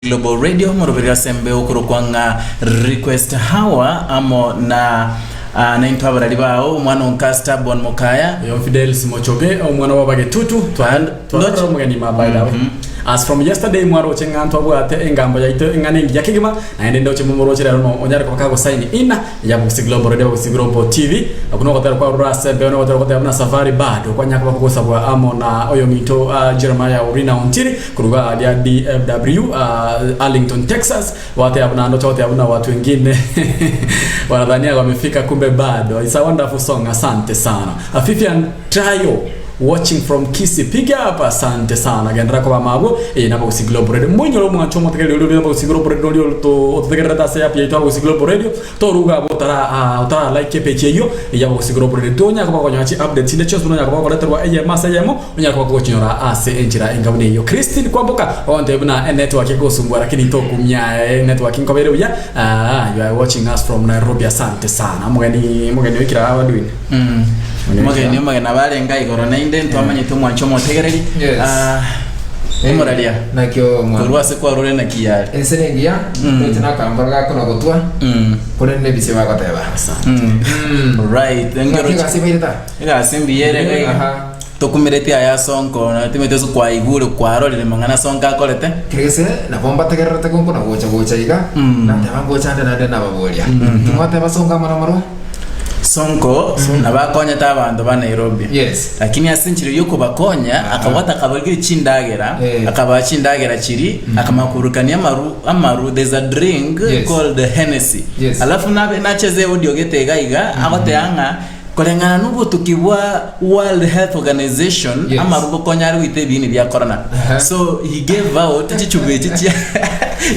Global Radio moroberi ase embeo okorokwa ng'a Request Hour amo na ah, naintwe abarari bao omwana o nka Stubborn Mokaya. Oyo Fidelis Mochoge, omwana wa Bagetutu, Twa- twarora omogeni ma by the way. As from yesterday mwaroche ng'a ntwabwate engambo yaito eng'ana engiya kegima, naende ndoche momoroche rero no onyare koba kagosign in ya Boxi Global Radio Boxi Global TV. Okwo nogotera kwarure ase embeo nogotera goteba buna safari bado kwanyara koba kogosabwa amo na oyominto uh, Jeremiah Orina Ontiri Korwa aria DFW, Arlington, Texas, gwateba buna ndoche goteba buna watu wengine wanadhania wamefika kumbe bado. It's a wonderful song, asante sana. Vivian Trayo watching from Kisii, piga up, asante sana. Genderera koba mabwo eye nabo Gusii Global Radio. Moinyore omwancho omotegereri oria ore Gusii Global Radio oria ototegererete ase app yaito Gusii Global Radio. Toruga abwo otara ah, otara like epage eyio ya Gusii Global Radio. Tonyara koba okonyora chi updates chinde chionsi buna onyara koba okoreterwa eyemo ase eyemo. Onyare koba kogochinyora ase enchera enga buna eyio. Christine Kwamboka ogontebia buna enetwork egosumbua lakini tokumia enetwork nkoba ere buya aah you are watching us from Nairobi asante sana. Omogeni omogeni oikire aa Edwin. Omogeni omogeni nabo arenge igoro naende ntwamanyete omwancho omotegereri. Yes. Ah, omoraria Nakio omwana. korwa ase kwarure naki yare. Ense nengiya, toche nakambora gakona gotwa, korende nebisio bagoteba. Right. Ng'aki Engero egasi ebaire ta? egasi mbuya ere iga iga. Aha. Tokumereti aya Sonko, na timanyeti ase kwaigure kwarorire mang'ana Sonko akorete. Kerese nabo mbategererete gonkuna gocha gocha iga, nateba ngocha nde naende nababoria, Timwateba Sonko amo namarwa? Sonko nabo akonyete abanto ba Nairobi. Yes. Lakini ase enchera y'okobakonya, akabwata akabarigera chindagera, Eh. akabaa chindagera chiria, akamanya koburukania amaru, amaru, there's a drink Yes. called Hennessy. Yes. Alafu nabe nacheze audio gete iga iga, agoteba ng'a Koreng'ana nobotuki bwa World Health Organization, Yes. amarubo konya are goita ebiini bia corona. Aha. So he gave out chichuba echi chia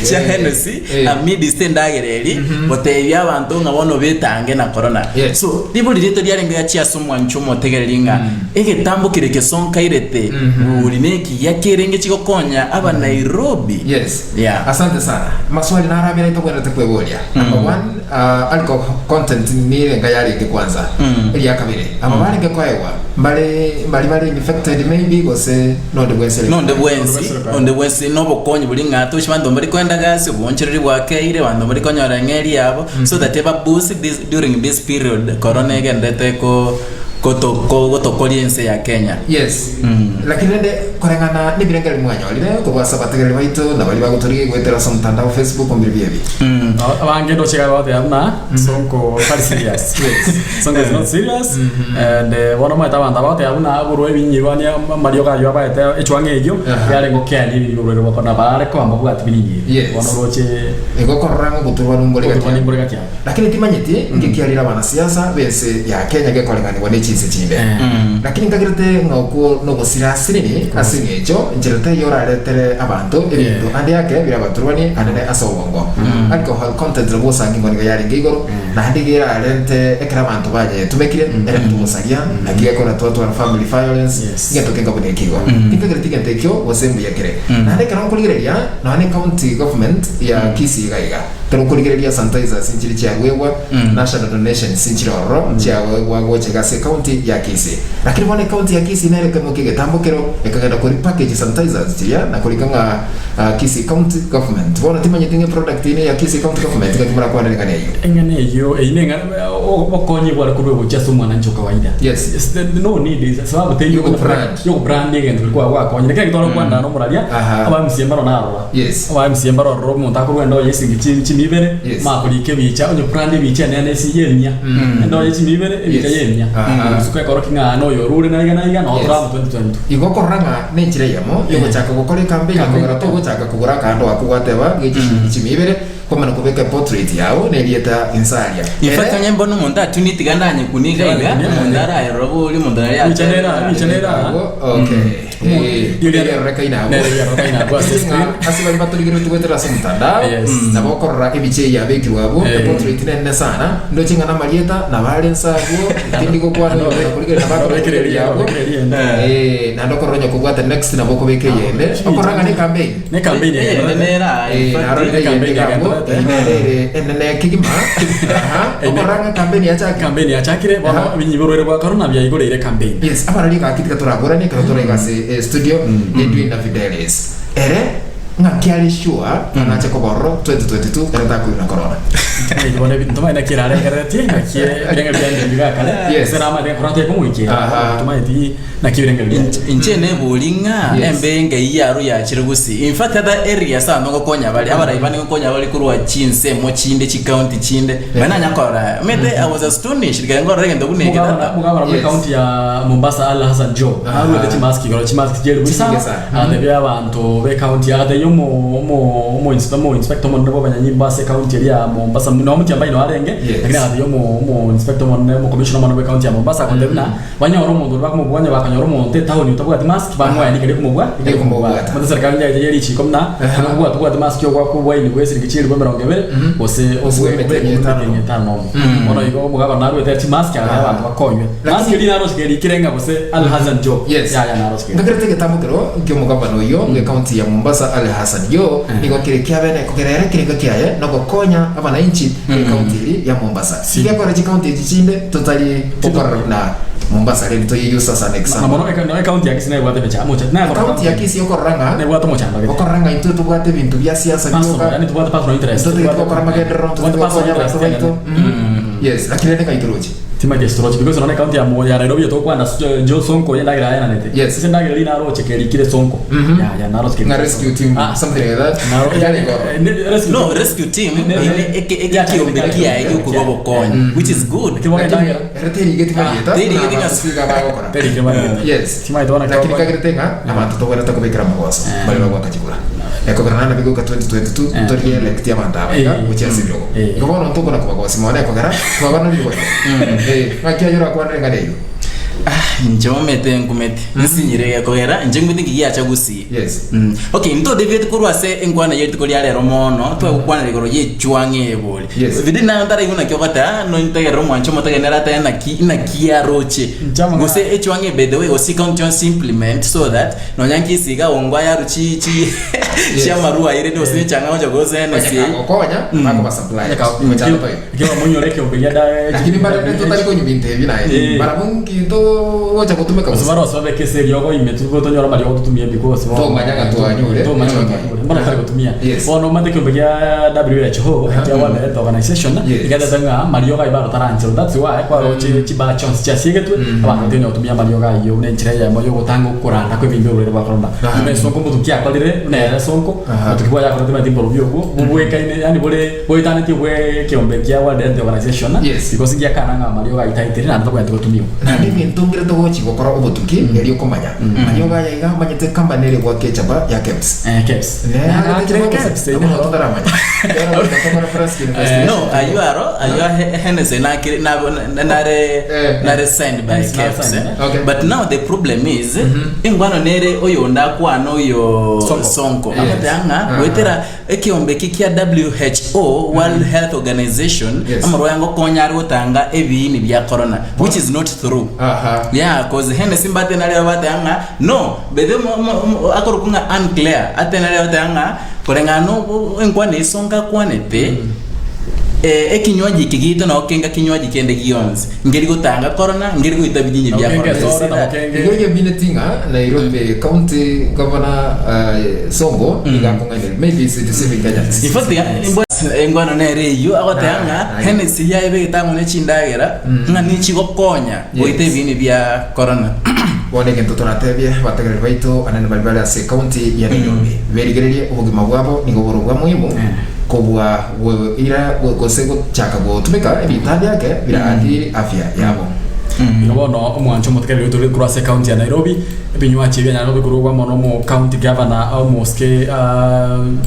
chia Eh, Hennessy eh. amidst endagera eri gotebia abanto ng'a bono betange na corona. Yes. So ribori rieto riarenge gachia ase omwancho omotegereri ng'a egetambo kere kesonkairete bori nekiya kerenge chigokonya aba Nairobi. Yes. Yeah. Asante sana. Maswali narabera tobwenerete kweboria. Number one, uh, alcohol content nirenga yarenge kwanza. Eria kabere, aba barenge koegwa mbare mbari bare infected maybe gose nonde bwensi ore Nonde bwensi, Nonde nonde bwensi nobokonyi bori ng'a tochi banto mbari koenda gasi, obonchereri bwakeire, abanto mbari konyora eng'eri yabo, so that eba boost this during this period corona egenderete ko goto ko gotokoria ense ya Kenya. Yes. Lakini rende koreng'ana nebirengererio mwanyorire korwa ase abategereri baito na baria bagotorigia goetera ase omotandao Facebook ombire ebi. Abange ndoche iga bagoteba buna Sonko tari serious. Sonko is not serious and eh, bono omanyete abanto abagoteba buna aborwa ebinyirwania amariogo aywo abaete echwang'a eyio Aha. yarenge gokeania ebinyi oborwaire bwa korona bare koba mbabwati birinyi ebi. Yes. Bono oroche Igo korora ng'a ogoturwa nombore gati ogoturwa nimbore gati yabo. Lakini timanyeti ngekiarire abanasiasa b'ense ya Kenya gekoreng'anigwa ne chinse chinde. Lakini nkagerete ng'a okwo nogosira asinini ase eng'encho enchera teiyo oraretere abanto ebinto ande ake birabaturwanie anene ase obongo. Alcohol content nabwo osangingwa nigo yarenge igoro naende iga erarente ekero abanto bayetumekire erente obosaria naki gekogera twatwara family violence Yes. egento kenga buna ekio igo. Tinkagereti egento ekio gose mbuya kere. Naende ekero nkorigereria nonya ne county government ya Kisii iga iga. Ekero okorigereria sanitizers nchiri chiaruegwa, national donations nchire ororo chiagoegwa gocha iga ase ecounty ya Kisii. Lakini bono ecounty ya Kisii nere ekemokia egetambo kero ekagenda kori package sanitizers chiria na korika ng'a ah, Kisii County Government. Bono timanyeti ng'a eproduct eye neya Kisii County Government gaki morakwanere ng'a neyio. Eng'ana eyio eyio neng'ana obokonyi bware korwa gochia ase omwananchi o kawaida. Yes. Yes, there no need sababu teiyo Yogo-brand. yogo-brand egento keria kwa gwakonyire. Kera ekero tore nomoraria, Aha. aba MCA mbaro narora. Yes. Aba MCA mbaro ororo omonto akorwa endoo ye esingi chi chimia ibere, Yes. makorika ebicha onye brand ebicha enene ase ye emia. Endoo ye chimia ibere, ebicha Yes. ye emia. Aha. Risuko ekorokia ng'a aa noyo orure na iga na iga, noo Yes. tore amo 2022. Igo okorora ng'a nenchera eyemo yogochaka gokora ecampaign Campaign. kogera togochaka kogora akando ako gwateba gechi chimia ibere kwamana kobeka eportrait yao na erieta inse aria. In fact Ere onye mbono omonto atuneti tiga ndanyekune iga iga, omonto arayerora bori, omonto nari Ebicha nere atebe. aa, ebicha nere aa. Abwo, okay. Eh, eriarorekane abwo. Nere riarorekane abwo ase Inche ng'a screen. ase baria batorigeretie goetera ase omotandao Yes. nabo okorora ebicha eye yabekirwe abwo Eh. eportrait nene sana ndoche ng'a namarieta nabo are nse abwo tindi gokwana oyo nakorigereria nabo akorigereria abwo Eh, naende okorora onye kobwate next nabo okobeka eyende okorora ng'a ne campaign Ne campaign Eh, egenderete. nere aa, in Eh, fact, narorire campaign eyende iga abwo egenderete. eyio nere ere enene kegima Aha, okorora ng'a campaign yachakire Campaign yachakire bono Aha. ebinyiboroire bwa korona biaigoreire campaign. Yes, abarori gaki tiga toraboranie ekero tore iga ase eh, studio Edwin na Fidelis. Ere Ng'aki are sure ng'a nache koba ororo 2022 ere takoirana korora. Ntomanyeti naki erarengereretie naki ebirenge biaye mbiri biga kare Yes. gose namanyete korora tekomoikera Aha. ntomanyeti naki ebirenge biaye. Inche nebori ng'a Yes. embe engai yarwo yachire gusii. In fact other areas abanto ngokonya bare, abarai bande ngokonya bare korwa chinsemo chinde, chicounty chinde, baria nanya korora. Omanyete I was astonished ekero nkorora egento buna eke tata. Omogabana bwe Yes. county ya Mombasa Ali Hassan Joho Aha. arwete chimask igoro chimask chi'elifu Chinyinge isano sana. agatebia abanto be county agatebia omo omo omo omo inspector omonene bw'abanyanyimbo ase county eria ya Mombasa buna omotiambai noo arenge Yes. lakini agatebia omo omo inspector omonene omo commissioner omonene bwe county ya Mombasa agatebia buna Banyore omonto oria bakomobua onye bakanyora omonto etaoni otabwati mask bamoe nigo ekomobua nigo ekomobwata. Omanyete serikali nyaete ye richiko buna Aha. onye kobwate obwate mask ogoaka oboaini bwe esiringi chi'elifu emerongo ebere gose Gose obwe emetienyi obwe etano. emetienyi etano nomo. Bono igo omogabana naruete chimask agatebia Aha. abanto bakonywe. Lakini- Mask eria naroche erikire ng'a gose Al Hassan Joho. Yes. Yaya naroche kerikire. Nkakerete egetambo kero ki'omogabana oyio bw'ecounty ya Mombasa Ali Hassan Joho nigo kere kiabene kogera ere ekerengo kiaye nogokonya abananchi b'ecounty eria ya Mombasa. Si. Gekora chicounty echi chinde totari gokora buna Mombasa rende toye use as an Na example. mono eka- no ekaunti ya Kisii nebwate emecha- mocha- nekora Ekaunti ya Kisii okorora ng'a nebwate omochando gete. okorora ng'a intwe tobwate ebinto bia siasa Personal, bioka yani tobwate personal interest. intwe totagete gokora magenderero Tobwate ntotagete personal gokonya abanto interest baito yani. Yes, lakini rende ng'a itoroche. Timanyeti ase toroche because nonya ekaunti ya Mo- ya Nairobi etokwana Jo Sonko oye endagera aenanete. Yes. Ase endagera eria naroche kerikire Sonko. Ya ya naroche kerikire Ng'a rescue team, Ah. something like that. Naro- Yari igoro. Eh, ne- rescue No, team. rescue team Ne- ne- ine eke eke Ya, kiombe ya, kiaye ya, giokorwa ya. obokonyi which is good. Lakini bono Lakini endagera ere terigeti marieta, terigeti buna ng'a- abasuiga bagokora. Terigeti marieta. Yes. Timanyete bono Lakini ekero- kagerete ng'a abanto tobwenerete kobekera amagoso baria bagwaka chikura. Ekogera naende bigoika 2022 Eh. tori elect abanto aba iga Eh. gochia ase ebirogo. Eh. Igo bono ntokona kobagosi mono ekogera twabanarire boigo. Eh, ng'aki aye orakwanere ng'a neyio. Ah, inche omete nkumete nsinyire gekogera inche ngumete nki giacha gusii Yes. Okay, ntodeviate korwa ase enkwana ye rituko ria rero mono, twegokwanera igoro y'echuang'e eye bori. Yes. Bidi naye ntaraigwa naki ogoteba, ah, nontegerere omwancho omotageni nere atebe naki naki aroche. Inche amang'ana- Gose echuang'e eye by the way, gose ekaunti yonsi implement so that nonya nkisiga ongwa yaru chi chi chiamarua aire gose echang'a gocha gose Onye NSA. kagokonya bakoba supply. Mochando toigo. Ekero monyore ekeombe gia da- Lakini mbare totari konywa binto ebi naye. Eh. Barabwo nkinto gocha gotumeka Gose gose. barose babeke ase eriogo ime tube tonyore amariogo totumie because bono- Tomanya ng'a twanyure. Tomanya ng'a twanyure. Mbono totari gotumia. Yes. Bono omanyete ekeombe gia WHO Aha. ekia World Health Organization Yes. egetete ng'a amariogo ayio bado tarancherwa. That's why kwaroche chibaa chionsi chiasiegetwe abanto batari konya gotumia amariogo ayio buna enchera eyemo ya ogotanga okoranda kwa ebinto oborwaire bwa korona. Aha. Buna esonko motuki akorire buna ere esonko Aha. motuki bwaye akorete omanyete mborobio obwo bobwekaine yaani bore Boetanetie bw'ekeombe kia World Health Organization, Yes. because ngiakana ng'a amariogo aitaitire naende tobwenerete gotumiwa. Naende ebinto nkere togochi gokora obotuki erio okomanya mariogo aya iga amanyete company ere goaka echapa ya KEBS. Eh, KEBS. Ne Na- agete na- chapa KEBS, gose? Abwo nabo totaramanya. Kero goika tokore forensic investigation. No, ayio aro, ayio a Hennessy nakire nabo nare Eh. nare signed by Hennessy nare KEBS. signed, eh. Okay. But now the problem is engwano nere oyonde akwana oyo Sonko. Sonko. Yes. Agoteba ng'a Aha. goetera Ekeombe eki kia WHO, World Health Organization, Yes. amarwa aya ngokonya are gotanga ebiini bia corona, which is not true. Aha. Yeah, cause Hennessy mbate naria bateba ng'a no, bethe mo- mo- mo- akorokwa ng'a unclear, ate naria bateba ng'a koreng'ana no bo- enkwana eye Sonko akwanete, eh, ekinywaji eke giaito nabo kenga kinywaji kende gionsi, nkeri gotanga corona, nkeri goita ebinyinyi bia Nabo kenge corona. esoda, You see nabo that? kenge- Igo egemineti ng'a Nairobi County Governor Sonko nigo akong'aineria maybe is deceiving Kenyans. In fact, engwano nere eyio agoteba ng'a Ah, Hennessy yaebegete amo ne chindagera ng'a nichigokonya Yes. goita ebiini bia corona. Bono egento toratebie abategereri baito anene baria bare ase ecounty ya Nairobi berigererie obogima bwabo nigo bore obwa muhimu kobua goira gose gochaka gotumeka ebinto biake biraathiri afya yabo. Igo bono omwancho omotegereri oito ore korwa ase ecounty ya Nairobi, ebinywachi ebi anyare kobikorwa amo na omo county governor omosike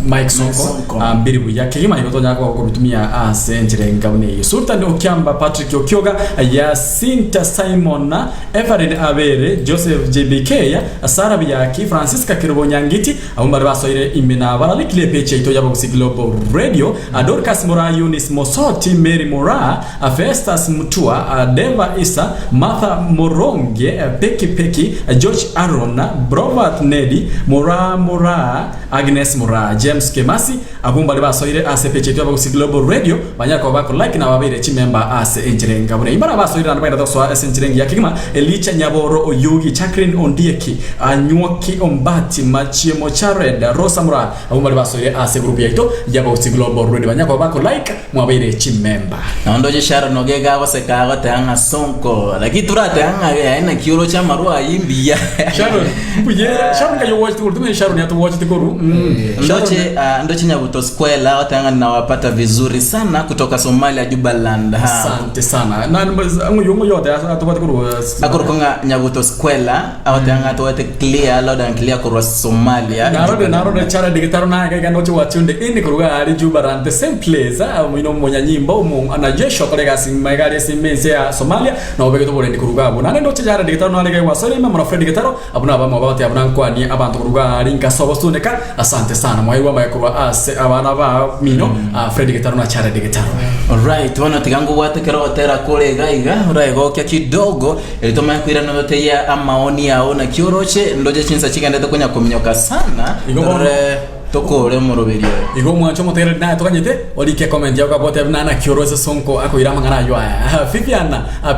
Mike Sonko, Sonko. mbiri buya kegima nigo tonyara koba gokobitumia ase enchera enga buna eyio. Sultan Okiamba, Patrick Okioga, Yasinta Simon, Everin Abere, Joseph JBK, Sarah Biaki, Francisca Kerubo Nyangiti, Abwo mbaria basoire ime na bararikire epeji yaito y'Abagusii Global Radio, Dorcas Moraa, Eunice Mosoti, Mary Moraa, Festus Mutua, Deva Issa, Martha Moronge, Peki Peki, George Aaron, Brovat Nedi, Moraa Moraa, Agnes Moraa, James Kemasi, Abwo mbare basoire ase epeji yaito y'Abagusii Global Radio, banyare koba bako like na babeire chimemba ase enchera enga buna eyio. Mbare abasoire naende bagenderete gosoa ase enchera engiya kegima, Elicha Nyaboro Oyugi, Jacqueline Ondieki, Anywoki Ombati, Machiemo Jared, Rosa Moraa, abwo mbare basoire ase egroup yaito y'Abagusii Global Radio, banyare koba bako like mwabeire chimemba. Nonye ndoche Sharon ogega agoseka agoteba ng'a Sonko, lakini torateba ng'a aye naki oroche amarwa ayio mbuya. Sharon, mbuya Sharon nkai owochete korwa tumanye Sharon atowochete korwa Sharon. Ndoche ah, ndoche Nyabuto Square agoteba ng'a nawapata vizuri sana kutoka Somalia Jubaland. Ha. Asante sana. Na ng'oyo ng'oyo ote atobwate korwa Akorokwa ng'a Nyabuto Square agoteba ng'a atobwate clear loud and clear korwa Somalia Narore Jubaland. narore Jared Gitaro naye gaiga noche gwatunde in koruga ari Jubaland the same place ah, omoino omonyanyimbo omo na Joshua okore egasi maiga aria ase ense ya Somalia na obegete oborendi koruga abwo. Naende ndoche Jared Gitaro nare iga gwasoire ime amo na Fred Gitaro abwo nabamwabo bagotebi buna nkwanie abanto koruga ari nkase ogosuneka. Asante sana mwaigwa amaye korwa ase abana bamino ah, Fred Gitaro na Jared Gitaro. Alright, bono tiga ngobwate kero ogotera kore iga iga oraegokia kidogo Erio tomanye koirana goteyia amaoni ao naki oroche, ndoche chinsa chigendete konya kominyoka sana, Igo bono- torore tokore omoroberio oyo. Igo omwancho omotegereri naye toganyete orike comment yao goteba buna naki oroche Sonko akoira amang'ana ayio aya. Vivian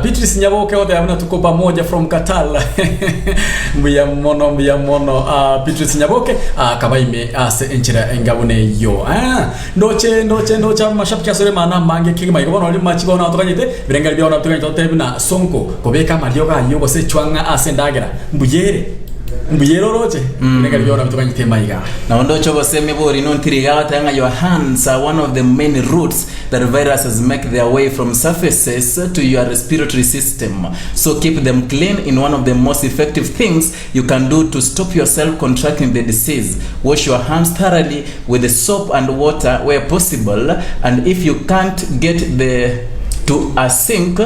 Beatrice Nyaboke goteba buna tuko pamoja from Qatar. Mbuya mono mbuya mono Beatrice Nyaboke akaba ime ase enchera enga buna eyio. Ndoche ndoche ndoche amashabiki asore mana amange kegima igo bono rimachi bono toganyete birengeri biao nabo toganyete totebi buna Sonko kobeka amariogo ayio gose echwang'a ase endagera mbuya ere mbuya ere oroche birengeri biao nabo toganyete maiga. Nabo ndoche obosemi bori nontiri iga agoteba ng'a your hands are one of the many routes that viruses make their way from surfaces to your respiratory system so keep them clean in one of the most effective things you can do to stop yourself contracting the disease wash your hands thoroughly with soap and water where possible and if you can't get the to a sink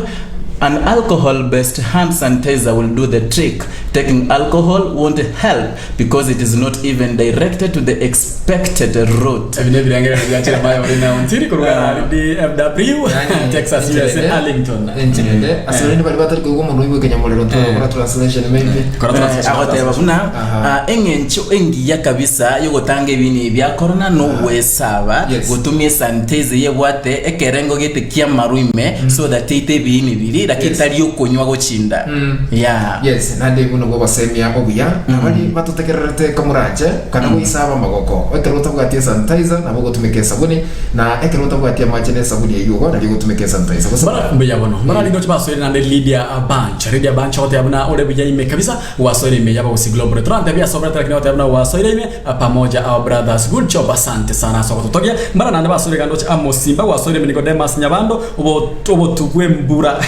an alcohol based hand sanitizer will do the trick taking alcohol won't help because it is not even directed to the expected route. Ebi nebirengererio bia Jeremiah ore na Ontiri korwa are DFW, Texas, USA, Arlington. Enchirende ase rende bari batari koigwa omonwa oigwe ekenyamorero ntwagokora translation maybe. Kora translation. Agoteba buna Aha. eng'encho engiya kabisa yogotanga ebini bia corona nogwesaba gotumia esanitizer eyebwate ekerengo gete ki'amarwa ime so that eite ebiini biria lakini Yes. tari okonywa gochinda yeah. Yes, naende buna bw'obosemia obuya, na baria batotegererete komoranche, kana goisaba amagoko. Ekero otabwati esanitizer, nabo ogotumeka esabuni, na ekero otabwati amache na esabuni eyio igo, nario ogotumeka esanitizer. Gose Bara mbuya bono. Bara rinde oche basoire naende Lydia Bunch. Lydia Bunch ogoteba buna ore buya ime kabisa, gwasoire ime y'Abagusii Global. Torantebie ase oborete lakini ogoteba buna gwasoire ime pamoja our brothers. Good job asante sana ase ogototogia. Mbara naende basoire gande oche Amos Simba gwasoire ime Nicodemus Nyabando obo obotu bw'embura.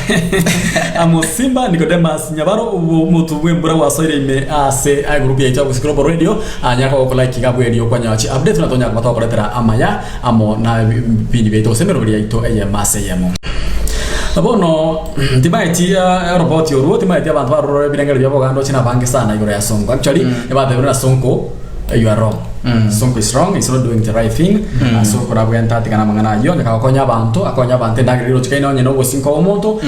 Amos Simba, Nicodemus Nyabaro obo omotu bw'embura gwasoire ime ase egroup yaito y'Abagusii Global Radio. Nyara kogokolike iga abwo erio kwanyora chi updates buna tonyara koba togokoretera amaya amo na ebipindi biaito gose emeroberi yaito eyemo ase eyemo. Bono timaeti oroboti orwo, timaeti abanto barorore ebirengero biabo ogande oche nabange sana igoro ya Sonko. Actually, ebatebire na Sonko you are wrong. Sonko is wrong, is not doing the right thing. Ase okorabwenta atigane amang'ana ayio, onye kagokonya abanto, akonye abanto endagera erochikaine onye na obosie nkoa omonto,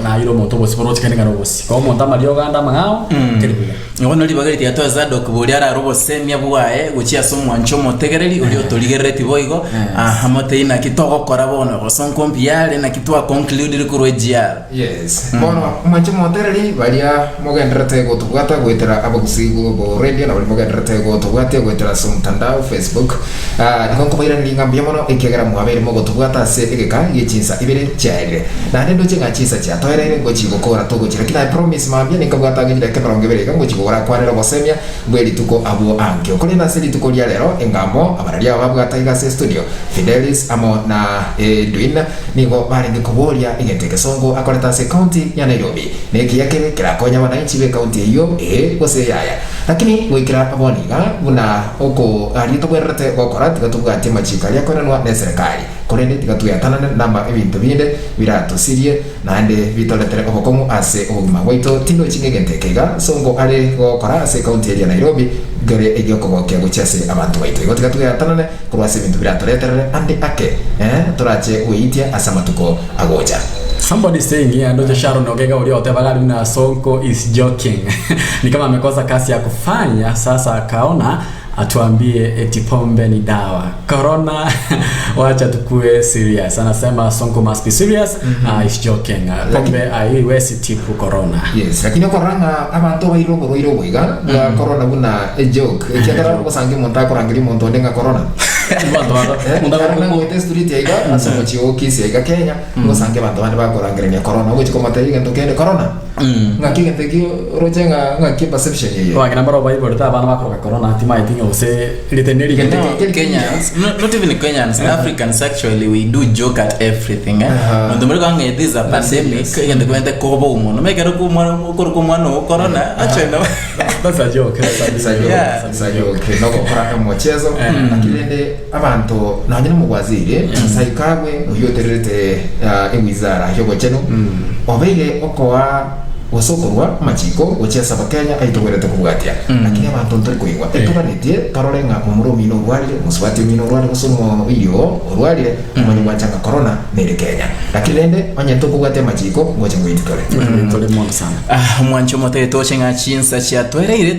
naire omonto obosie borochikaine ng'a nobosie. Koa omonto amariogo ande amang'ao, keri buya. Bono ribaga riria tiga toe Zadok boria arare obosemia bwaye gochia ase omwancho omotegereri oria otorigerereti boigo, aha motebie naki togokora bono, gose nkompi are naki twa concludire korwa eGR. Yes. Bono mwanche motereri baria mogendererete gotobwata goetera Abagusii Global Radio na baria mogendererete gotobwatia goetera ase omotandao Facebook. Ah, nigo nkobairaneria ng'a mbuya mono ekiagera mwabeire mogotobwata ase egeka gie chinsa ibere chiaerire. Naende ndoche ng'a chinsa chiatoereire ngochia gokora togochia, lakini I promise mambia ninkabwate ang'e chidakika emerongo ebere iga ngochia gokora kwanera obosemia bwe rituko abwo ankio. Korende ase rituko ria rero engamo abararia aba babwate aiga ase estudio, Fidelis amo na Edwin nigo barenge koboria egento egesongo akorete ase ecounty ya Nairobi. Nekiya kere kerakonye abanainchi b'ecounty eyio ee gose yaya. Lakini goikera bono iga, buna oko aria tobwenerete gokora, tiga tobwatie amachiko aria akoenanwa neserekari, korende tiga tweatanane namba ebinto binde biratosirie naende bitoretere obokong'u ase obogima bwaito. Tindochi ng'egento eke iga Sonko are gokora ase ekaunti eria ya Nairobi nkere egiokogokia gochia ase abanto baito. Igo tiga tweatanane korwa ase ebinto biratoreterere ande ake, ee, torache gweitia ase amatuko agocha. Somebody saying here, Ndojo Sharon Ogega ulioteba gari na Sonko is joking. Ni kama amekosa kazi ya kufanya, sasa akaona atuambie eti pombe ni dawa. Corona, wacha tukue serious. Anasema Sonko must be serious. Is joking. Pombe haiwezi tibu corona. Yes, lakini okorora abanto baire oborwaire oboiga bwa corona buna a joke ekiagera ogosangia omonto akorangeria omonto onde ng'a corona. Bantu baka- Eh, mundu ekero aka- nagoete street iga ase omochie o Kisii iga Kenya ngosange abanto bande bakorangerania corona ogochi komotebia egento kende corona ng'aki egento ekio oroche ng'a ng'aki perception eye. Abang'ina mbaro baiborete abana bakoroka corona timaeti ng'a gose rite nerigete. No, Kenyans, no, not even Kenyans, Africans actually, we do joke at everything. Eh? Monto muri kwang'a this is a pandemic, egento kwente koba omono. Mekero kumwana okoro omwana o corona, actually no. That's a joke. That's a It's a joke. joke, Yeah. it's a joke. Nogokora omochezo lakini rende abanto nonye nomogwaziri Nyasaye kagwe oyio otererete ah, ewizara y'obochenu obeire okoa gose okorwa amachiko gochia ase abakenya aitoberete kobwatia lakini abanto ntori koigwa etoganetie torore ng'a omoro omino orwarire omosubati omino orwarire gose omoiri oo orwarire omanye gwancha ng'a corona nere Kenya lakini rende onye ntokobwatia amachiko ngocha ngoititore Tore mono sana. Ah, omwancho omotebe toche ng'a chinsa chiatwereire.